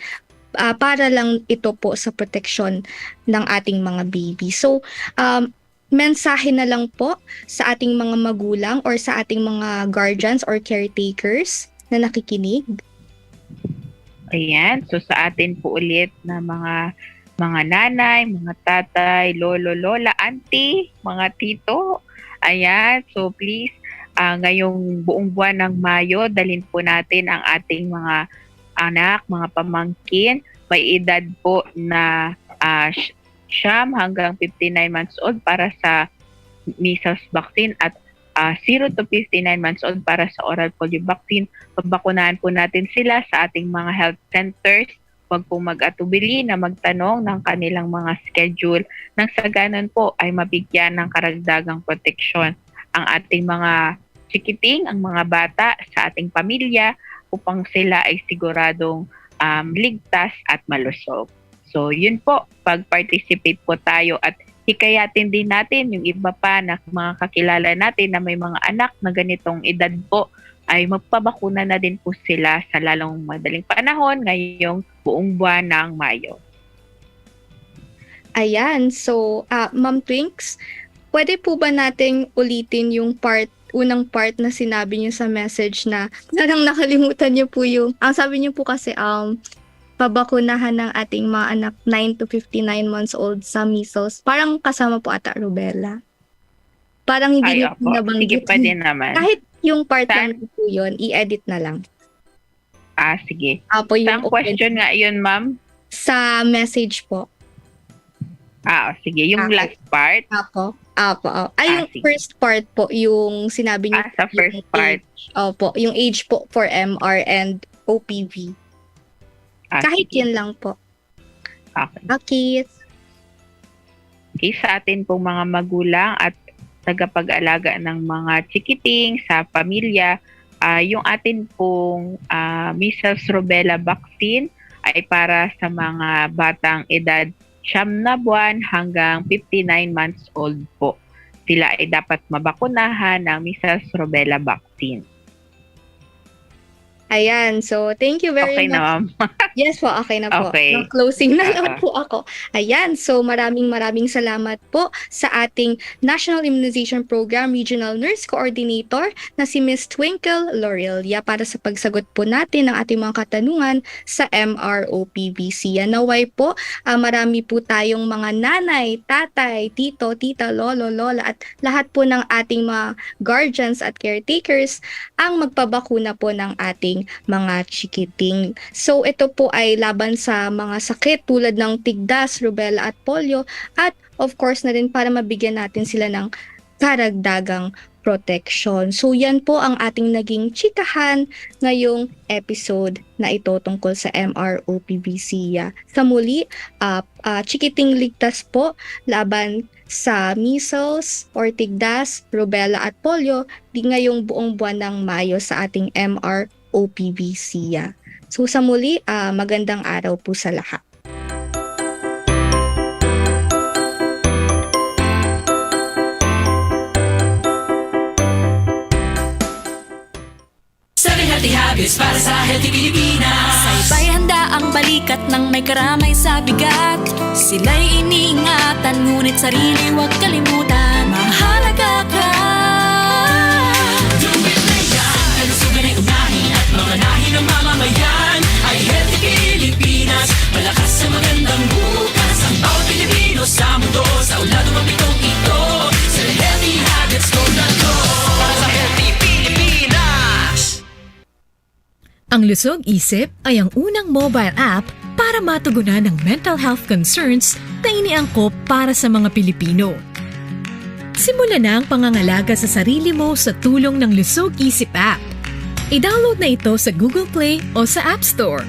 ah, para lang ito po sa proteksyon ng ating mga baby. So, um, mensahe na lang po sa ating mga magulang or sa ating mga guardians or caretakers na nakikinig? Ayan. So, sa atin po ulit na mga, mga nanay, mga tatay, lolo, lola, auntie, mga tito. Ayan. So, please, ah, ngayong buong buwan ng Mayo, dalhin po natin ang ating mga anak, mga pamangkin. May edad po na, ah, sy-, siyam hanggang fifty-nine months old para sa measles vaccine at, ah, zero to fifty-nine months old para sa oral polio vaccine. Pabakunahan po natin sila sa ating mga health centers. Huwag pong mag-atubili na magtanong ng kanilang mga schedule nang sa ganun po ay mabigyan ng karagdagang proteksyon ang ating mga chikiting, ang mga bata sa ating pamilya upang sila ay siguradong, um, ligtas at malusog. So, yun po, pag-participate po tayo at hikayatin din natin yung iba pa na mga kakilala natin na may mga anak na ganitong edad po, ay magpabakuna na din po sila sa lalong madaling panahon ngayong buong buwan ng Mayo. Ayan. So, ah, Ma'am Twinks, pwede po ba nating ulitin yung part, unang part na sinabi niyo sa message na parang nakalimutan niyo po yung, ang sabi niyo po kasi, um, pabakunahan ng ating mga anak nine to fifty-nine months old sa measles. Parang kasama po ata rubella. Parang hindi Ay, niyo po opo. Sige, nabanggit. Pwede naman. Kahit yung part Saan? lang po yun, i-edit na lang. Ah, sige. Opo, yung Saan open. Question nga yun, ma'am? Sa message po. Ah, sige. Yung Okay. last part? Apo. Apo, oh. Ay, Ah, yung sige. first part po, yung sinabi niyo Ah, sa po, yung first part. age. Opo, yung age po for M R and O P V. Ah, Kahit sige. yun lang po. Okay. Okay. Okay, sa atin pong mga magulang at tagapag-alaga ng mga chikiting sa pamilya, ah, yung atin pong, ah, measles rubella vaccine ay para sa mga batang edad siyam na buwan hanggang fifty-nine months old po. Sila ay dapat mabakunahan ng measles rubella vaccine. Ayan. So, thank you very Okay na, much. ma'am. Yes po, okay na po. Okay. Mag-closing na lang Oo. po ako. Ayan. So, maraming, maraming salamat po sa ating National Immunization Program Regional Nurse Coordinator na si Miss Twinkle Lorelia para sa pagsagot po natin ng ating mga katanungan sa M R O P V C. Yan, naway po, ah, marami po tayong mga nanay, tatay, tito, tita, lolo, lola, at lahat po ng ating mga guardians at caretakers ang magpabakuna po ng ating mga chikiting. So, ito po ay laban sa mga sakit tulad ng tigdas, rubella at polio, at of course na rin para mabigyan natin sila ng karagdagang proteksyon. So, yan po ang ating naging chikahan ngayong episode na ito tungkol sa M R O P V C. Sa muli, ah, ah, chikiting ligtas po laban sa measles, ortigdas, rubella at polio di ngayong buong buwan ng Mayo sa ating M R O P V C. So, sa muli, ah, magandang araw po sa lahat. Seven Healthy Habits para sa Healthy Pilipinas. Sabay handa ang balikat ng may karamay sa bigat. Sila'y iniingatan, ngunit sarili 'wag kalimutan. Mahalaga ka. Do it na yan. Kalusugan ay unahin at mamanahin ng mamamayan. Ay Healthy Pilipinas, malakas sa magandang bukas. Ang bawat Pilipino sa mundo, sa ulado mapitong ito. Sa Healthy Habits ko na to. Para sa Healthy Pilipinas. Ang Lusog Isip ay ang unang mobile app para matugunan ang mental health concerns na iniangkop para sa mga Pilipino. Simulan na ang pangangalaga sa sarili mo sa tulong ng Lusog Isip app. I-download na ito sa Google Play o sa App Store.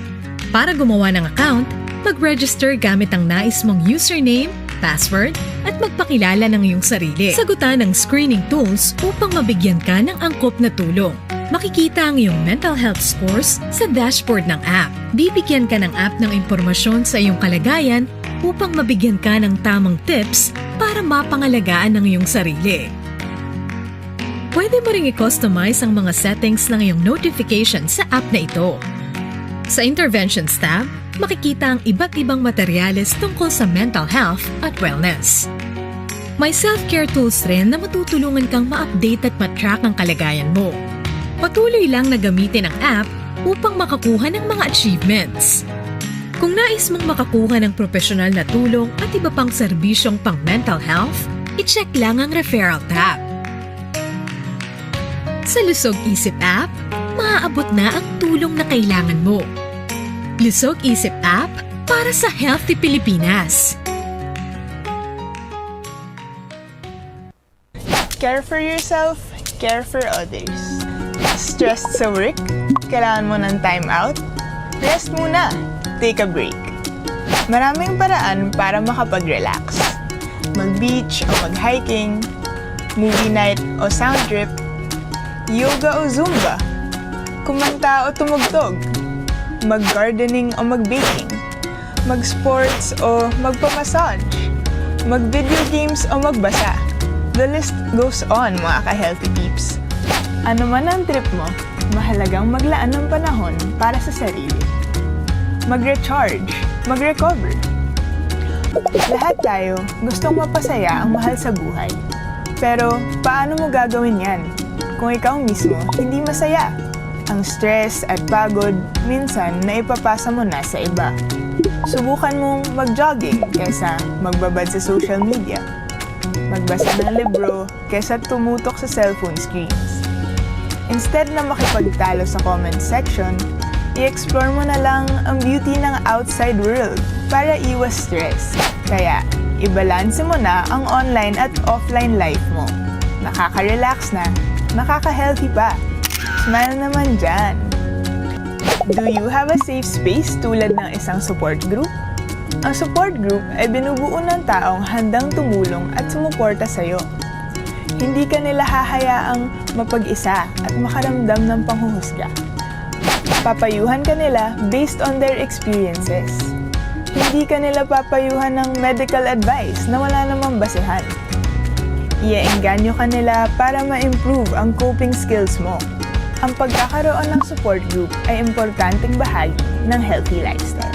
Para gumawa ng account, mag-register gamit ang nais mong username, password, at magpakilala ng iyong sarili. Sagutan ang screening tools upang mabigyan ka ng angkop na tulong. Makikita ang iyong mental health scores sa dashboard ng app. Bibigyan ka ng app ng impormasyon sa iyong kalagayan upang mabigyan ka ng tamang tips para mapangalagaan ang iyong sarili. Pwede mo ring i-customize ang mga settings ng iyong notification sa app na ito. Sa Interventions tab, makikita ang iba't ibang materyales tungkol sa mental health at wellness. May self-care tools rin na matutulungan kang ma-update at ma-track ang kalagayan mo. Patuloy lang na gamitin ang app upang makakuha ng mga achievements. Kung nais mong makakuha ng propesyonal na tulong at iba pang serbisyong pang mental health, i-check lang ang referral tab. Sa Lusog Isip app, maaabot na ang tulong na kailangan mo. Lusog Isip app para sa Healthy Pilipinas. Care for yourself, care for others. Stressed sa work? Kailangan mo ng time out? Rest muna! Take a break. Maraming paraan para makapag-relax. Mag-beach o mag-hiking, movie night o sound trip, yoga o zumba, kumanta o tumugtog, mag-gardening o mag-baking, mag-sports o magpa-massage, mag-video games o magbasa. The list goes on, mga ka-healthy peeps. Ano man ang trip mo, mahalagang maglaan ng panahon para sa sarili. Mag-recharge, mag-recover. Lahat tayo gustong mapasaya ang mahal sa buhay. Pero paano mo gagawin yan kung ikaw mismo hindi masaya? Ang stress at pagod minsan naipapasa mo na sa iba. Subukan mong mag-jogging kaysa magbabad sa social media. Magbasa ng libro kaysa tumutok sa cellphone screens. Instead na makipagtalo sa comment section, i-explore mo na lang ang beauty ng outside world para iwas stress. Kaya, ibalanse mo na ang online at offline life mo. Nakaka-relax na, nakaka-healthy pa. Smile naman dyan! Do you have a safe space tulad ng isang support group? Ang support group ay binubuo ng taong handang tumulong at sumuporta sa'yo. Hindi ka nila hahayaang mapag-isa at makaramdam ng panghuhusga. Papayuhan ka nila based on their experiences. Hindi ka nila papayuhan ng medical advice na wala namang basehan. Iaengganyo ka nila para ma-improve ang coping skills mo. Ang pagkakaroon ng support group ay importanteng bahagi ng healthy lifestyle.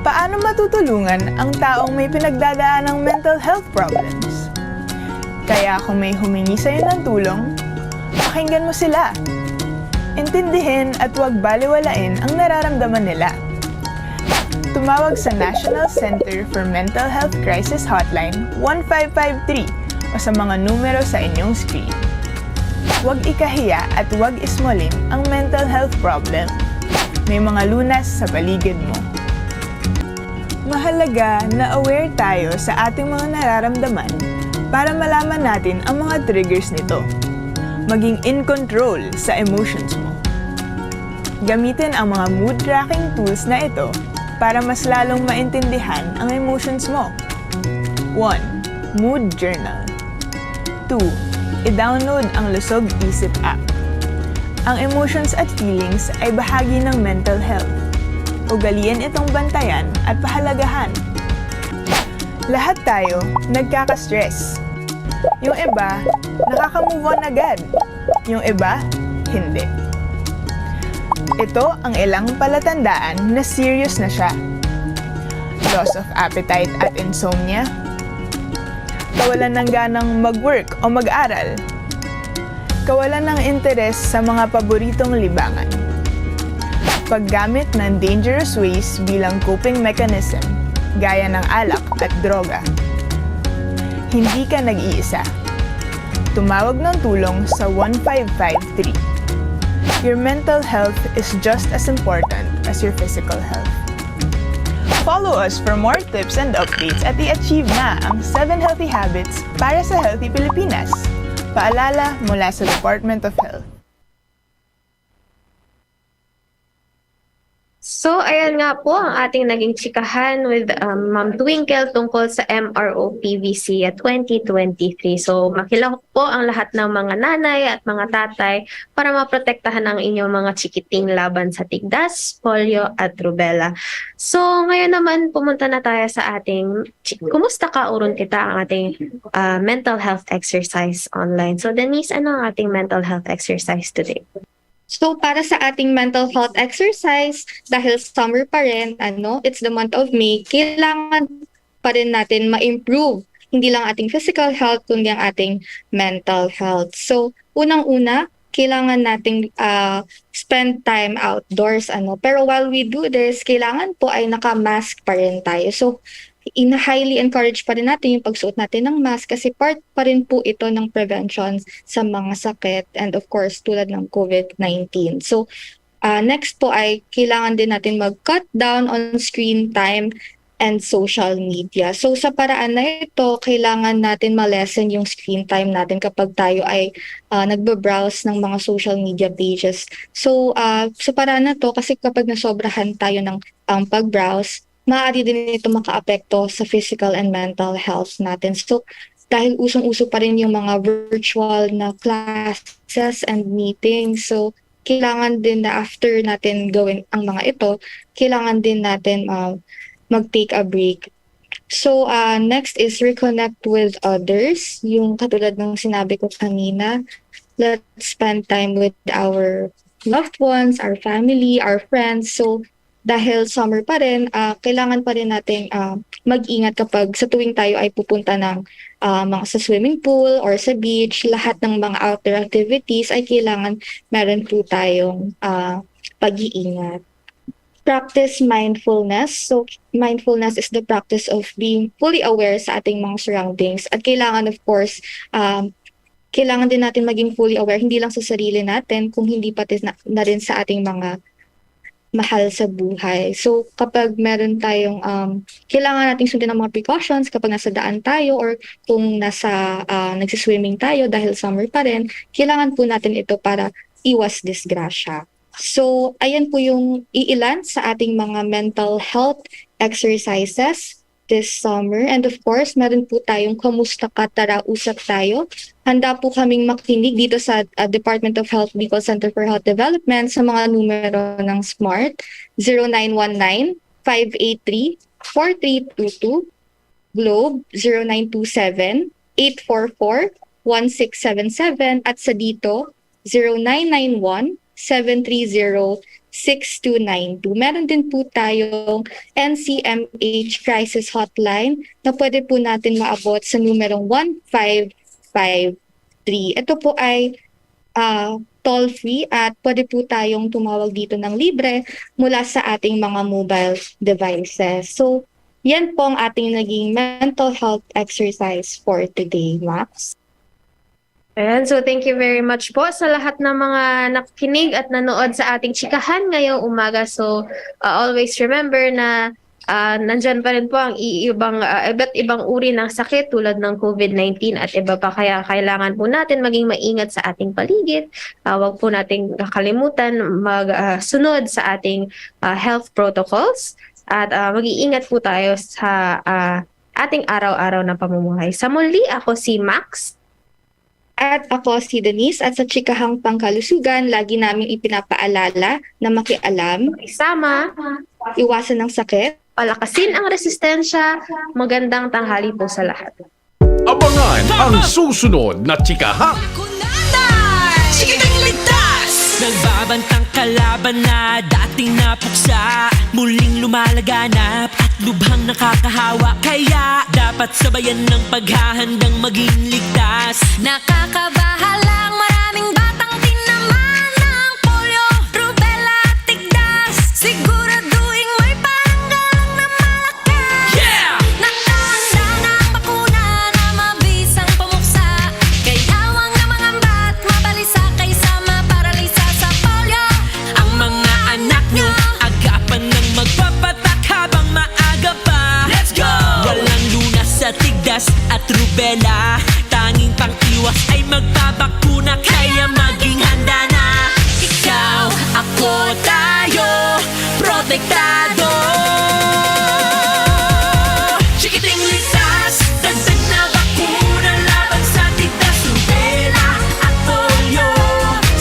Paano matutulungan ang taong may pinagdadaanang mental health problems? Kaya kung may humingi sa'yo ng tulong, pakinggan mo sila. Intindihin at huwag balewalain ang nararamdaman nila. Tumawag sa National Center for Mental Health Crisis Hotline one five five three o sa mga numero sa inyong screen. Huwag ikahiya at huwag ismolin ang mental health problem. May mga lunas sa paligid mo. Mahalaga na aware tayo sa ating mga nararamdaman para malaman natin ang mga triggers nito. Maging in control sa emotions mo. Gamitin ang mga mood tracking tools na ito para mas lalong maintindihan ang emotions mo. One, mood journal. Two, i-download ang Lusog Isip app. Ang emotions at feelings ay bahagi ng mental health. Ugalian itong bantayan at pahalagahan. Lahat tayo nagkaka-stress. Yung iba, nakaka-move on agad. Yung iba, hindi. Ito ang ilang palatandaan na serious na siya. Loss of appetite at insomnia. Kawalan ng ganang mag-work o mag-aral. Kawalan ng interes sa mga paboritong libangan. Paggamit ng dangerous ways bilang coping mechanism, gaya ng alak at droga. Hindi ka nag-iisa. Tumawag ng tulong sa one five five three. Your mental health is just as important as your physical health. Follow us for more tips and updates at i-achieve na ang seven healthy habits para sa healthy Pilipinas. Paalala mula sa Department of Health. So, ayan nga po ang ating naging chikahan with um, Ma'am Twinkle tungkol sa M R O P V C twenty twenty-three. So, makilahok po ang lahat ng mga nanay at mga tatay para maprotektahan ang inyong mga chikiting laban sa tigdas, polio at rubella. So, ngayon naman pumunta na tayo sa ating chi- Kumusta ka, Urun Kita, ang ating uh, mental health exercise online. So, Denise, ano ang ating mental health exercise today? So para sa ating mental health exercise, dahil summer pa rin, ano, it's the month of May, kailangan pa rin natin ma-improve hindi lang ating physical health kundi ang ating mental health. So unang-una, kailangan nating uh, spend time outdoors, ano. Pero while we do this, kailangan po ay naka-mask pa rin tayo. So in highly encourage pa rin natin yung pagsuot natin ng mask kasi part pa rin po ito ng prevention sa mga sakit and of course tulad ng COVID nineteen. So uh, next po ay kailangan din natin mag-cut down on screen time and social media. So sa paraan na ito, kailangan natin ma-lessen yung screen time natin kapag tayo ay uh, nagbe-browse ng mga social media pages. So uh, sa paraan na to, kasi kapag nasobrahan tayo ng ang pag-browse, maaari din ito makaapekto sa physical and mental health natin. So, dahil usong-uso pa rin yung mga virtual na classes and meetings. So, kailangan din na after natin gawin ang mga ito, kailangan din natin uh, mag-take a break. So, uh, next is reconnect with others. Yung katulad ng sinabi ko kanina, let's spend time with our loved ones, our family, our friends. So, dahil summer pa rin, uh, kailangan pa rin natin uh, mag-ingat kapag sa tuwing tayo ay pupunta ng uh, mga sa swimming pool or sa beach, lahat ng mga outdoor activities ay kailangan meron po tayong uh, pag-iingat. Practice mindfulness. So, mindfulness is the practice of being fully aware sa ating mga surroundings. At kailangan, of course, um, kailangan din natin maging fully aware, hindi lang sa sarili natin, kung hindi pati na, na rin sa ating mga mahal sa buhay. So kapag meron tayong um, kailangan nating sundin ang mga precautions kapag nasa daan tayo or kung nasa uh, nagsiswimming tayo dahil summer pa rin, kailangan po natin ito para iwas disgrasya. So ayan po yung iilan sa ating mga mental health exercises this summer. And of course, meron po tayong Kamusta Ka, Tara Usap Tayo. Handa po kaming makinig dito sa uh, Department of Health Bicol Center for Health Development sa mga numero ng SMART, zero nine one nine, five eight three, four three two two, Globe, zero nine two seven, eight four four, one six seven seven, at sa Dito, zero nine nine one, seven three zero, six two nine two. Meron din po tayong N C M H Crisis Hotline na pwede po natin maabot sa numerong one five five three. Ito po ay uh, toll-free at pwede po tayong tumawag dito ng libre mula sa ating mga mobile devices. So, yan po ang ating naging mental health exercise for today, Max. Ayan, so thank you very much po sa lahat ng mga nakikinig at nanood sa ating chikahan ngayong umaga. So uh, always remember na ah, nandyan pa rin po ang i-, ibang, ah, iba't ibang uri ng sakit tulad ng covid nineteen at iba pa. Kaya kailangan po natin maging maingat sa ating paligid. Ah, wag po nating kakalimutan mag, ah, sunod sa ating, ah, health protocols at, ah, mag-iingat po tayo sa, ah, ating araw-araw na pamumuhay. Sa muli, ako si Max. At ako si Denise, at sa Chikahang Pangkalusugan, lagi naming ipinapaalala na makialam, Isama, iwasan ang sakit, palakasin ang resistensya. Magandang tanghali po sa lahat. Abangan ang susunod na Chikahang. Kunada! Chikiting ligtas! Nagbabantang kalaban na dating napuksa, muling lumalaganap at lubhang nakakahawa. Kaya dapat sabayan ng paghahandang maging ligtas. Nakakabahalang maraming batang tinamaan ng polio, rubella at tigdas. Siguraduhin may paranggalang na malakas. Yeah! Nakahanda na ang bakuna na mabisang pumuksa. Kailangan na mangambat, mabalisa kaysa maparalisa sa polio. Ang mga anak nyo, agapan ng magpapatak habang maaga pa. Let's go! Walang lunas sa tigdas at rubella. Tanging pang-iwas ay magpabakuna, kaya maging handa na. Ikaw, ako, tayo, protektado. Chikiting ligtas, dagdag na bakuna laban sa tigdas, rubella at polio.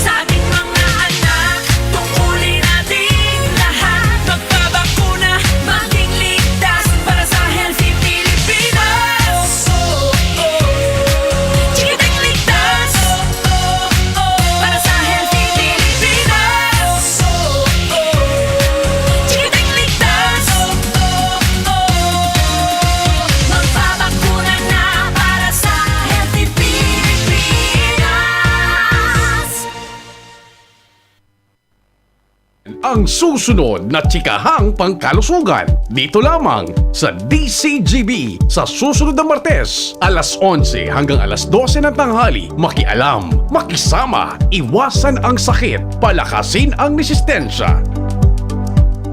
Sa ating mga anak, tungkulin nating lahat. Magpabakuna, maging ligtas para sa healthy Pilipinas. Chikiting ligtas para sa healthy Pilipinas. Chikiting ligtas magbabakuna na para sa healthy Pilipinas. Ang susunod na Chikahang Pangkalusugan dito lamang sa D C G B sa susunod na Martes, alas onse hanggang alas dose ng tanghali. Makialam, makisama, iwasan ang sakit, palakasin ang resistensya.